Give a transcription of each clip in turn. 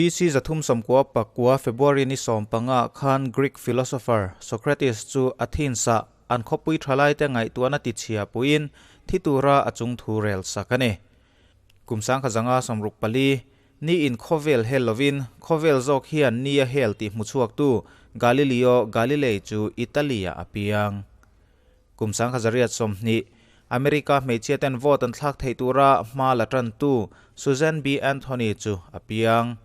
BC 399 February ni 15 khan Greek philosopher Socrates chu Athens-ah an khawpui thalaite ngaihtuahna tichhia puiin thi tura a chung thu rel sak a ni. Kum 1964, ni in khawvel hel lovin khawvel zawk hian ni a hel tih hmuchhuaktu Galileo Galilei chu Italy-ah a piang. Kum 1820, America hmeichhia ten vote an thlak theih tura hma la tantu Susan B. Anthony chu a piang.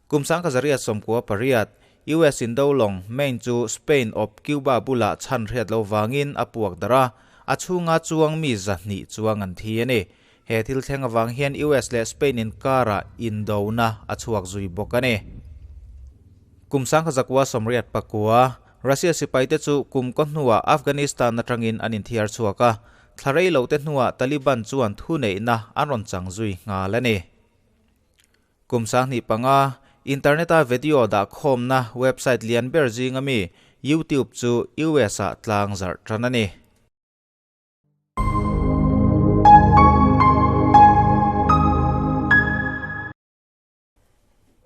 Kum 1898, US in do lawng Maine chu Spain awp Cuba bulah chhan hriat lo vangin a puak darh a, a chhunga chuang mi 200 chuang an thi a ni. He thil thleng avang hian US leh Spain inkarah indona a chhuak zui bawk a ni. Kum 1989, Russia sipaite chu kum kaw hnuah Afghanistan atangin an inthiar chhuak a, thla rei lo te hnuah Taliban chuan thuneihna an rawn chang zui nghal a ni. Kum 2005, Internet-a video dah khawmna website lian ber zinga mi YouTube chu US-ah tlang zarh tan a ni.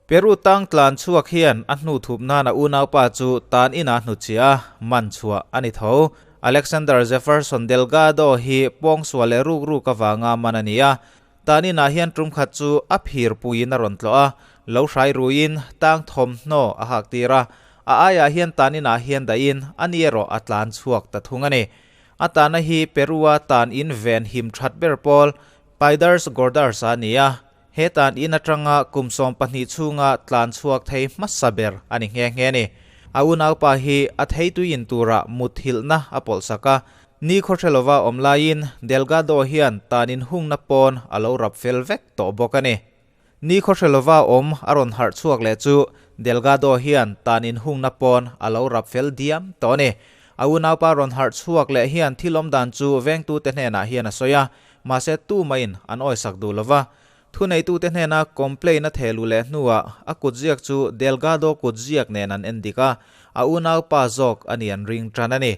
Peru tang tlan chhuak hian a hnu thup nan a unaupa chu tan inah hnutchhiah a, man chhuah a ni tho. Alexander Jefferson Delgado hi pawngsual leh ruk ruk avanga man a ni a, tan inah hian tum khat chu a phir puiin a rawn tlawh a, lo hrai ruiin tang thawmhnaw a hak tir a, a aiah hian tan inah hian dahin a ni erawh a tlan chhuak ta thung a ni. A tahna hi Peru-a tan in ven him that ber pawl Piders Gordars a ni a, He tan in atanga kum 12 chhunga tlan chhuak thei hmasa ber a ni nghe nghe a ni. A unaupa hi a theitui in tura muthilhna a pawlh sak a, ni khawhre lova awm laiin Delgado hian tan in hungna pawn a lo rap fel vek tawh bawk a ni. Ni khawhre lova awm a rawn harh chhuak leh chu Delgado hian tan in hungna pawn a lo rap fel diam tawh a ni. A unaupa rawn harh chhuak leh hian thil awm dan chu vengtute hnenah hian a sawi a, Mahse tumahin an awisak duh lova, thuneitute hnena complaint a thehluh leh hnuah a kutziak chu Delgado kutziak nen an en dik a, a unaupa zawk a ni an ring tan a ni.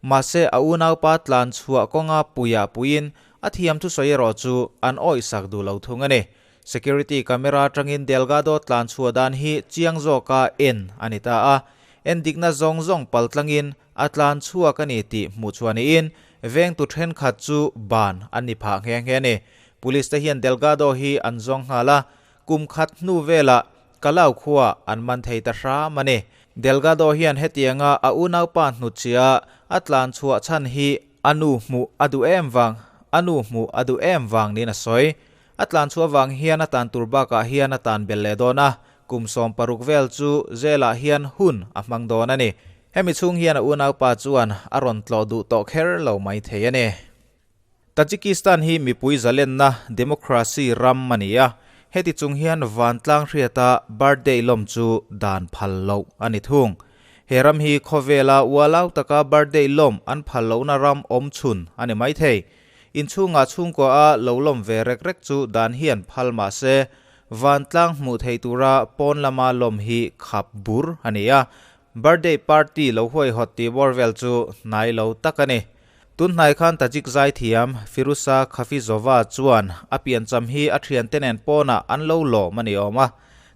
Mahse a unaupa tlan chhuah kawnga puiah puiin a thiam thusawi erawh chu an awisak duh lo thung a ni. Security camera atangin Delgado tlan chhuah dan hi chiang zawka en a ni ta a, en dikna zawng zawng paltlangin A tlan chhuak a ni tih hmuh chhuah niin vengtu thenkhat chu ban an ni phah nghe nghe a ni. Police te hian Delgado hi an zawng nghal a, kum khat hnu velah Kalau khua an man thei ta hram a ni. Delgado hian hetianga a unaupa hnutchhia a tlan chhuah chhan hi a nu hmuh a duh em vang a nu hmuh a duh em vang niin a sawi. A tlan chhuah vang hian a tan tur bakah hian a tan belh leh dawn a, kum 16 vel chu zelah hian hun a hmang dawn a ni. Hemi chhung hian a unaupa chuan a rawn tlawh duh tawh kher lo mai thei a ni. Tajikistan hi mipui zalenna, democracy, ram a ni a, heti chung hian vantlang hriata birthday lawm chu dan phal loh a ni thung. He ram hi khawvela ualau taka birthday lawm an phal lohna ram awm chhun a ni mai thei. Inchhungah chhungkua a lo lawm ve rek rek chu dan hian phal mah se, vantlang hmuh theih tura pawn lama lawm hi khap bur a ni a, birthday party lo huaihawt tih bawr vel chu hnai lo tak a ni. Tun hnai khan Tajik zaithiam Firuza Khafizova chuan a piancham hi a thiante nen pawnah an lo lawm a ni awm a,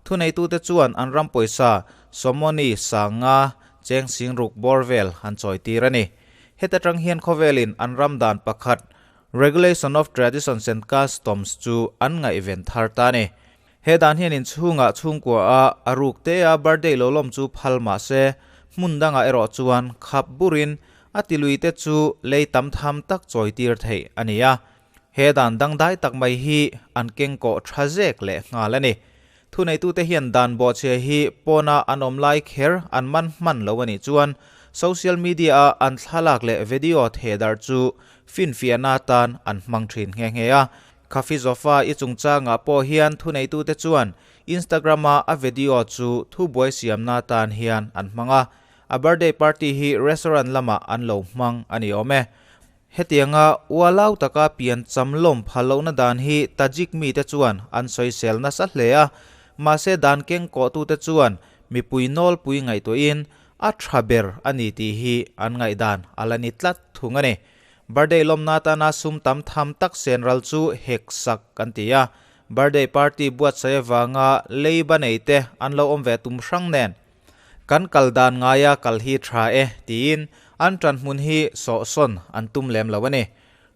thuneitute chuan an ram pawisa Somoni sanga cheng singruk bawr vel an chawitir a ni. Heta tang hian khawvelin an ram dan pakhat, Regulation of Traditions and Customs chu an ngaihven thar ta a ni. He dan hian inchhungah chhungkua a a ruk te a birthday lo lawm chu phal mah se, hmun dangah erawh chuan khap burin a tilui te chu lei tam tham tak chawitir theih a ni a. He dan dangdai tak mai hi an keng kawh tha zek leh nghal a ni. Thuneitute hian dan bawhchhia hi pawna an awm lai kher an man hman lo a nih chuan social media-a an thlalak leh video thehdarh chu finfiahna atan an hmang thin nghe nghe a. Khafizova i chungchangah pawh hian thuneitute chuan Instagram-a a video chu thubuai siamna atan hian an hmang a. A birthday party hi restaurant lamah an lo hmang a ni awm e. Hetianga ualau taka pian cham lawm phal lohna dan hi Tajik mite chuan an sawisel nasa hle a, mahse dan keng kawhtute chuan mipui nawlpui ngaihtuahin a tha ber a ni tih hi an ngaihdan a la ni tlat thung a ni. Birthday lawmna atana sum tam tham tak sen ral chu hek sak kan ti a. Birthday party buatsaih avanga leiba nei te an lo awm ve tum hrang nen. Kan kal dan ngaia kal hi tha e tiin an tan hmun hi sawhsawn an tum lem lo a ni.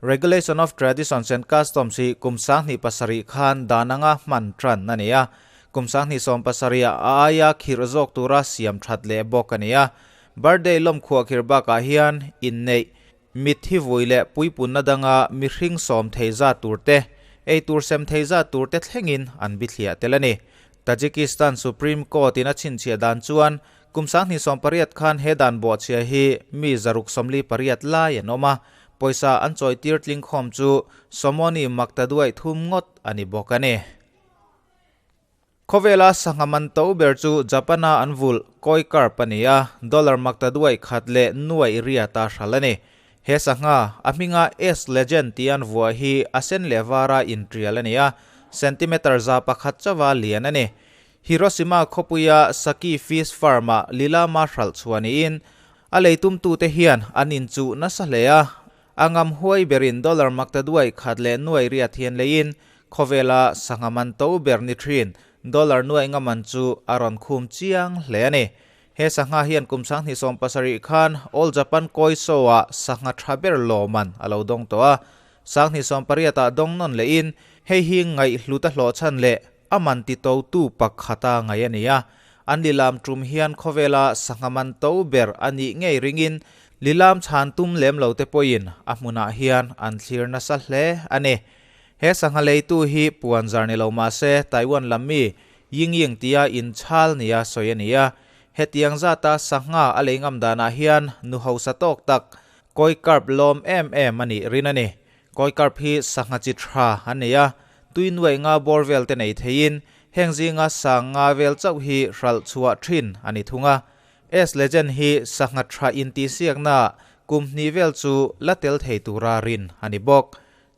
Regulation of Traditions and Customs hi kum 2007 khan dan anga hman tan a ni a. Kum 2017 ah a aia khirh zawk tura siam that leh bawk a ni a. Birthday lawmkhuah khir bakah hian inneih Mitthi vui leh puipunna danga mihring sawm thei zat tur te, ei tur sem thei zat tur te thlengin an bithliah tel a ni. Tajikistan Supreme Court in a chhinchhiah dan chuan kum 2018 khan he dan bawhchhia hi mi 648 lai an awm a, pawisa an chawitir tlingkhawm chu Somoni Maktaduaih thum ngawt a ni bawk a ni. Khawvela sangha man to ber chu Japan-a an vulh koi carp a ni a, dollar makta duai khat leh nuaih riata hral a ni. He sangha, a hminga S Legend tih an vuah hi a sen leh vara intrial a ni a, centimeter 100 chauha lian a ni. Hiroshima khawpuia Saki Fish Farm-ah lilama hralh chhuah niin, a leitumtute hian an inchuh nasa hle a, A ngam huai berin dollar makta duai khat leh nuai riat hian leiin khawvela sangha man to ber ni thin dollar nuai nga man chu a rawn khum chiang hle a ni. He sangha hian kum 2017 khan All Japan Koi Show-ah sangha tha ber lawman a lo dawng tawh a. 2018 ah dawng nawn lehin hei hi ngaihhlut a hlawh chhan leh a man ti to tu pakhata ngaih a ni a. An lilam tum hian khawvela sangha man to ber a nih ngei ringin lilam chhan tum lem lo te pawhin a hmunah hian an thlir nasa hle a ni. He sangha leitu hi puan zar ni lo mah se Taiwan lam mi Ying Ying tia inchhal nia sawi a ni a. Hetiang zata sangha a lei ngam danah hian nu hausa tawk tak koi carp lawm em em a nih rin a ni. Koi carp hi sangha chi tha an nei a, tui nuaih nga bawr vel te nei theiin heng zinga sang nga vel chauh hi hralh chhuah thin a ni thung a. S Legend hi sangha tha intihsiakna kum hnih vel chu la tel thei tura rin a ni bawk.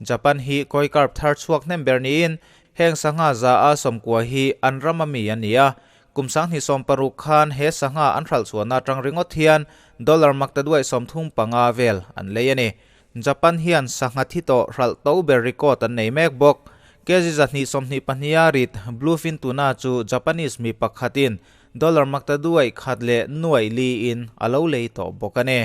Japan hi koi carp thar chhuak hnem ber niin heng sangha za a sawmkua hi an ram ami a ni a. Kum 2016 khan he sangha an hralh chhuahna atang ringawt hian dollar makta duaih 35 vel an lei a ni. Japan hian sangha thi tawh hralh to ber record an nei mek bawk. Kg 122 a rit bluefin tuna chu Japanese mi pakhatin dollar makta duaih khat leh nuaih li in a lo lei tawh bawk a ni.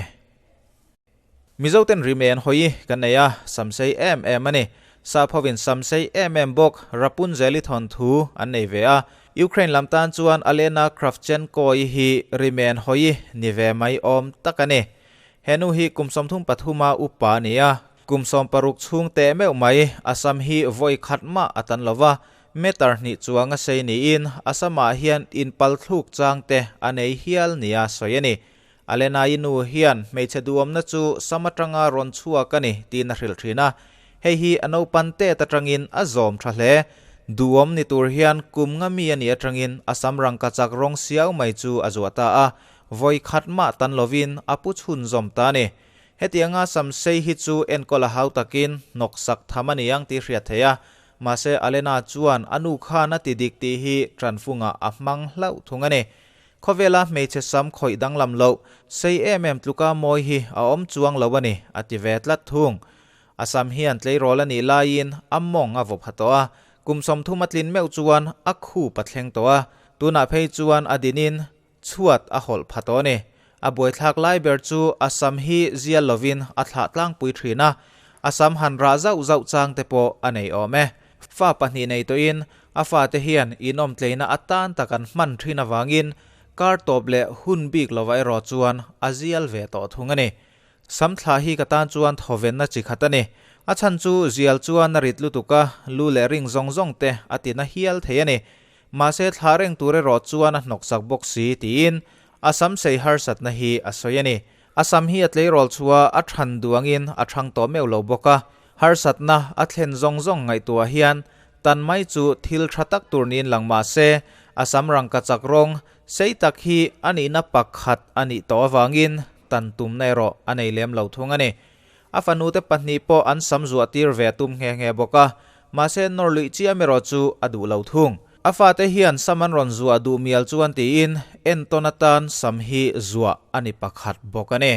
Mizoten rimen hawi kan nei a, samsei em em a ni. Saphovin samsei em em bawk Rapunzel-i thawn thu an nei ve a. Ukraine lam tan chuan Alena Kravchenko-i hi rimen hawi ni ve mai awm tak a ni. He nu hi kum 33 a upa a ni a, kum 60 chhung teh meuh mai Assam hi vawi khat mah a tan lova, meter hnih chuang a sei niin Assam-ah hian inpal thluk chang te a nei hial nia sawi a ni. Alena-i nu hian hmeichhe duhawmna chu sam atanga rawn chhuak a ni tiin a hrilh thin a, hei hi a naupan tet atangin a zawm tha hle. Duhawm ni tur hian kum nga mi a nih atangin Assam rangkachak rawng siau mai chu a zuah ta a, Vawi khat mah tan lovin a pu chhun zawm ta a ni. Hetianga samsei hi chu enkawl a hau takin hnawk sak tham a ni ang tih hriat theih a, mahse Alena chuan a nu khan a ti dik tih hi tanfungah a hmang hlauh thung a ni. Khawvela hmeichhe sam khawih danglam loh, sei em em tluka mawi hi a awm chuang lo a ni, a ti ve tlat thung. A sam hian tleirawl a nih laiin a mawng a vaw pha tawh a, kum 30 a tlin meuh chuan a khup a thleng tawh a, tunah phei chuan a dinin Chhuat a hawlh pha tawh a ni. A buaithlak lai ber chu a sam hi zial lovin a thlah tlangpui thin a, a sam han rah zauh zauh chang te pawh a nei awm e. Fa pahnih nei tawhin a fate hian inawmtleina atan tak an hman thin avangin kar tawp leh hun bik lovah erawh chuan a zial ve tawh thung a ni. Sam thlah hi ka tan chuan thawvenna chi khat a ni. A chhan chu zial chuan a rit lutuk a, lu leh ring zawng zawng te a tina hial thei a ni. Mahse thlah reng tur erawh chuan a hnawk sak bawk si tiin a sam sei harsatna hi a sawi a ni. A sam hi a tleirawl chhuah a than duangin a thang tawh meuh lo bawk a, harsatna a thlen zawng zawng ngaihtuah hian tan mai chu thil tha tak tur niin lang mah se a sam rangkachak rawng sei tak hi a nihna pakhat a nih tawh avangin tan tumna erawh a nei lem lo thung a ni. A fanute pahnih pawh an sam zuah tir ve tum nghe nghe bawk a, mahse nawr luih chiam erawh chu a duh lo thung. A fate hian sam an rawn zuah duh mial chuan tiin entawn atan sam hi zuah a ni pakhat bawk a ni.